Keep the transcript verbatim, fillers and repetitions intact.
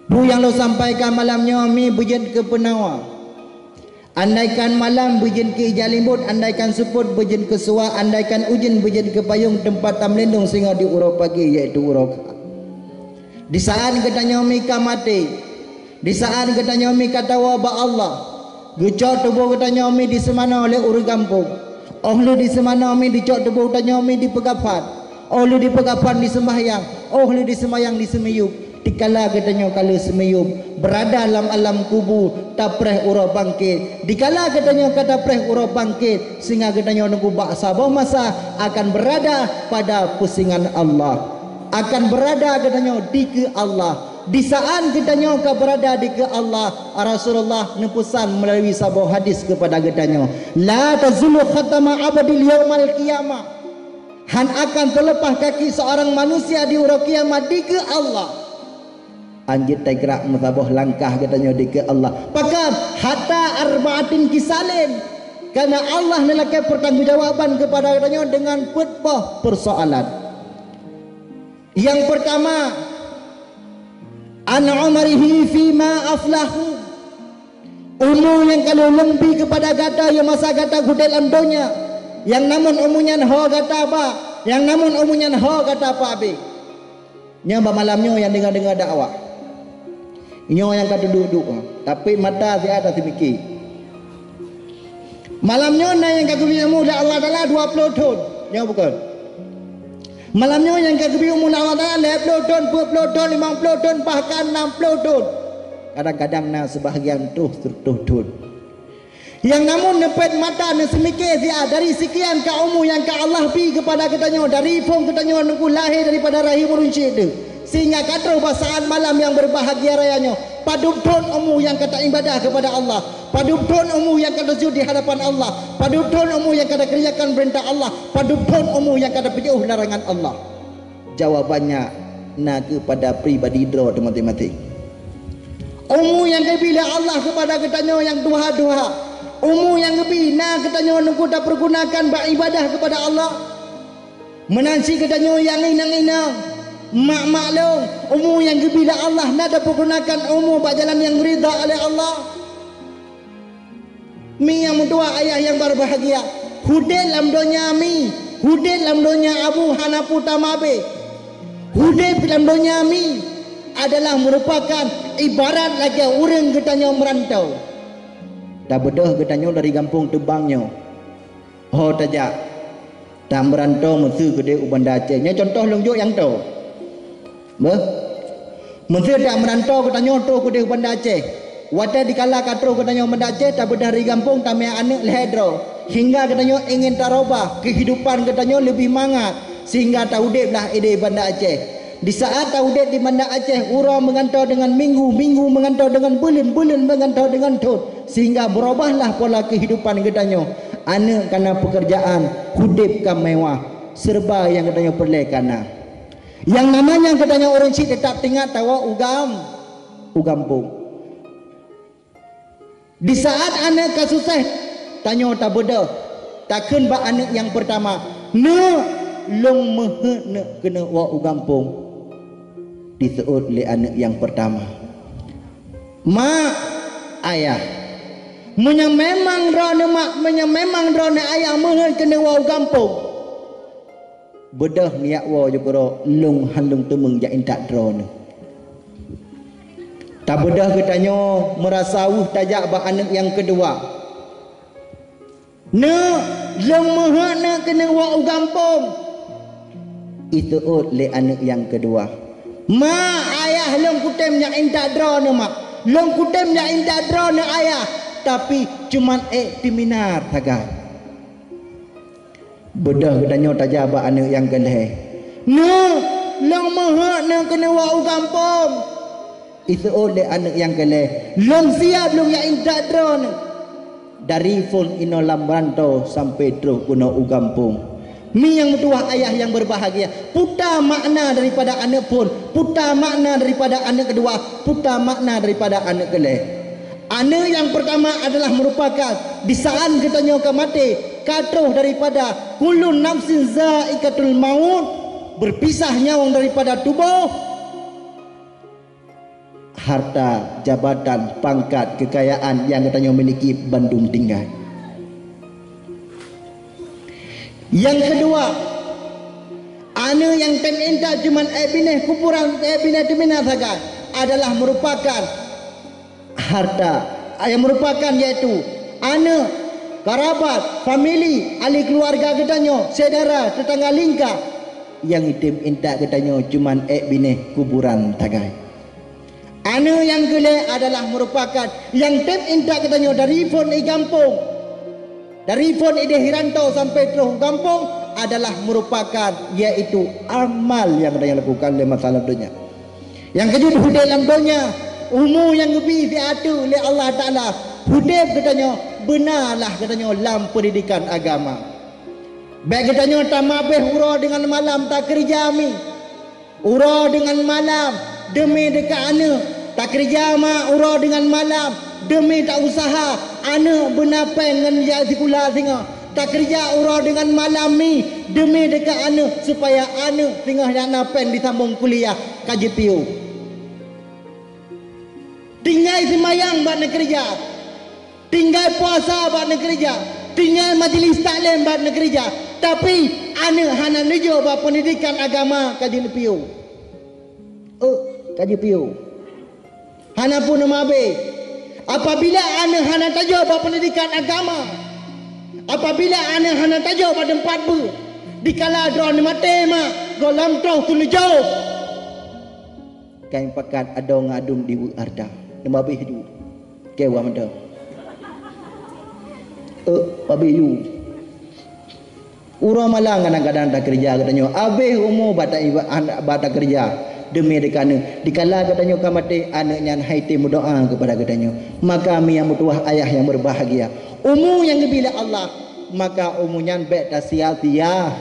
Peue nyang lôn sampaikan malam nyoe mi beujeuet keu peunawa. Andaikan malam beujeuet keu ija limbot, andaikan seupôt beujeuet keu suwa, andaikan ujeuen beujeuet keu payong, teumpat tameulindong singoh di uroe pagi, yaitu uroe kha. Di saát geutanyoe mi ka maté, di saát geutanyoe mi ka tawoe bak Allah, geucok tuboh geutanyoe mi diseumanoe lé ureuëng gampông. Óh lheueh diseumanoe mi dicok tuboh geutanyoe mi dipeugafan. Óh lheueh dipeugafan diseumbahyang. Óh lheueh diseumbahyang diseumiyueb. Dikala geutanyoe ka lheueh seumiyueb, beurada lam alam kubu, tapreh uroe bangkét. Dikala geutanyoe ka tapreh uroe bangkét, singoh geutanyoe nunggu bak saboh masa akan beurada pada pusingan Allah. Akan beurada geutanyoe dikeue Allah. Di saát geutanyoe ka beurada dikeue Allah, Rasulullah neupeusan meulalu saboh hadis keupada geutanyoe, "La tazulu qadama abdin yaumal qiyamah." Hán akan teuleupah kaki seurang manusia di uroe kiamat dikeue Allah. Anjeut tagrak meusaboh langkah geutanyoe dikeue Allah. Pakon? Hatta arba'atin khisalin. Karena Allah neulakée peurtanggongjawaban keupada geutanyoe deungon peuet boh peusoalan. Nyang peurtama, an umrihi fima aflahu. Umu nyang ka lheueh lôn bi keupada gata yoh masa gata udeb lam donya, nyang namun umu nyan ho gata ba, nyang namun umu nyan ho gata peuabéh. Nyoe bak malam nyoe nyang deungoe-deungoe dakwah. Nyoe nyang ka teuduek-duek, tapi mata siat taseumike. Malam nyoe na nyang ka geubri umu lé Allah Taala dua ploh thon. Nyoe bukon. Malam nyoe nyang ka geubri umu lé Allah Taala lhée ploh thon, peuet ploh thon, limong ploh thon, bahkan nam ploh thon. Kadang-kadang na seubahgian troh seureutôh thon. Nyang namun neupet mata neuseumike siat dari sikian ka umu nyang ka Allah bi keupada geutanyoe, dari phon geutanyoe nunggu lahé daripada rahim ureuëng syik deuh, sehingga ka troh bak saát malam nyang beubahgia raya nyoe. Padub thon umu nyang ka taibadah keupada Allah, padub thon umu nyang ka teuseujud di hadapan Allah, padub thon umu nyang ka takeureujakan peurintah Allah, padub thon umu nyang ka tapeujiôh larangan Allah. Jawabannya na keupada pribadi droe teuh maséng-maséng. Umu nyang geubri lé Allah keupada geutanyoe nyang tuha-tuha. Umu nyang geubri na geutanyoe nunggu tapeurgunakan bak ibadah keupada Allah. Meunan cit geutanyoe nyang inong-inong, mak-mak lôn, umu nyang geubri lé Allah na tapeurgunakan umu bak jalan nyang ridha lé Allah. Mi nyang meutuwah ayah nyang beubahgia, udeb lam donya mi, udeb lam donya abu hana peue tamabeh. Udeb lam donya mi adalah meurupakan ibarat lagée ureuëng geutanyoe meurantoe. Tabeudôh geutanyoe dari gampông teubang nyoe. Ho tajak, tameurantoe meuseu keudeh u Banda Aceh. Nyoe cuntoh lôn jok nyang toe. Beuh. Meuseu tameurantoe geutanyoe troh keudeh u Banda Aceh. Watée dikala ka troh geutanyoe u Banda Aceh, tabeudôh dari gampông tamé aneuëk lhée droe. Hingga geutanyoe ingin tarubah keuhidupan geutanyoe leubeh mangat, sehingga taudeb lah ideh Banda Aceh. Di saát taudeb di Banda Aceh, uroe meugantoe deungon minggu, minggu meugantoe deungon buleuen, buleuen meugantoe deungon thon, sehingga beurubahlah pola keuhidupan geutanyoe. Aneuëk kana peukeurjaan, udeb ka mewah, seureuba nyang geutanyoe peureulée kana. Nyang nama nyang geutanyoe ureuëng syik teutap teuingat tawoe u gam-, u gampông. Di saát aneuëk ka susah, tanyoe tabeudôh, takheun bak aneuëk nyang peurtama, "Neuk, lôn meuheuet neuk keuneuk woe u gampông." Diseuôt lé aneuëk nyang peurtama, "Mak, ayah, meunyoe memang droeneuh mak, meunyoe memang droeneuh ayah meuheuet keuneuk woe u gampông, beudôh neujak woe ju keudroe, lôn hán lôn teumeung jak intat droeneuh." Tabeudôh geutanyoe meurasa weueh tajak bak aneuëk nyang keudua. "Neuk, lôn meuheuet neuk keuneuk woe u gampông." Iseuôt lé aneuëk nyang keudua, "Mak, ayah, lôn kutem jak intat droeneuh, mak. Lôn kutem jak intat droeneuh, ayah. Tapi cuman ék siminar sagai." Beudôh geutanyoe tajak bak aneuëk nyang keulhée, "Neuk, lôn meuheuet neuk keuneuk woe u gampông." Iseuôt lé aneuëk nyang keulhée, "Lôn siab lôn jak intat droeneuh." Dari phon inoe lam rantô sampoe troh keunoe u gampông. Mi nyang meutuwah ayah nyang beubahgia, peue ta makna daripada aneuëk phon, peue ta makna daripada aneuëk keudua, peue ta makna daripada aneuëk keulhée. Aneuëk nyang peurtama adalah meurupakan di saát geutanyoe ka maté, ka troh daripada kullu nafsin zaiqatul maut, beupisah nyawöng daripada tuboh, harta, jabatan, pangkat, kekayaan nyang geutanyoe miliki bandum tinggai. Nyang keudua, aneuëk nyang tem intat cuman ék binéh kuburan, ék binéh teumina sagai adalah merupakan harta, yang merupakan yaitu aneuëk, karabat, famili, ahli keuluwarga geutanyoe, syedara, teutangga lingka, nyang tem intat geutanyoe cuman ék binéh kuburan sagai. Aneuëk nyang keulhèe adalah merupakan nyang tem intat geutanyoe dari phon i gampông. Dari phon idéh i ranto sampai troh u gampông adalah merupakan, yaitu amal nyang geutanyoe lakukan lé masa lam donya. Nyang keujeuet udép lam donya, umu nyang geubi siat lé Allah Taala, udép geutanyoe beunalah geutanyoe lam peundidikan agama. Bék geutanyoe tamabéh uroe deungon malam takeureuja mi. Uroe deungon malam deumi deuka aneuëk, takeureuja ma uroe deungon malam deumi ta-useuha aneuëk beuna péng ngon jak sikula singoh. Takeureuja uroe deungon malam mi deumi deuka aneuëk supaya aneuëk singoh jak na péng disambong kuliah ka jipiôh. Tinggai seumayang bak neukeureuja. Tinggai puasa bak neukeureuja, tinggai majelis taklim bak neukeureuja, tapi aneuëk hana neujok bak peundidikan agama ka jeuet piôh. Eh, ka jeuet piôh. Hana pun nama abéh. Apabila aneuëk hana tajok bak peundidikan agama, apabila aneuëk hana tajok bak teumpat beuet, dikala droeneuh maté mak, goh lom troh teuneujok. Kain pakat adoe ngon adum diweuek harta. Nama abéh ju. Keu wah mantong. Eh, abéh ju. Uroe malam kadang-kadang takeureuja geutanyoe. Abéh umu bak ta-, bak takeureuja. Deumi deuka aneuëk. Dikala geutanyoe ka maté, aneuëk nyan hai tém meudoá keupada geutanyoe. Maka mi nyang meutuwah ayah nyang beubahgia. Umu nyang geubri lé Allah, maka umu nyan bék tasia-sia.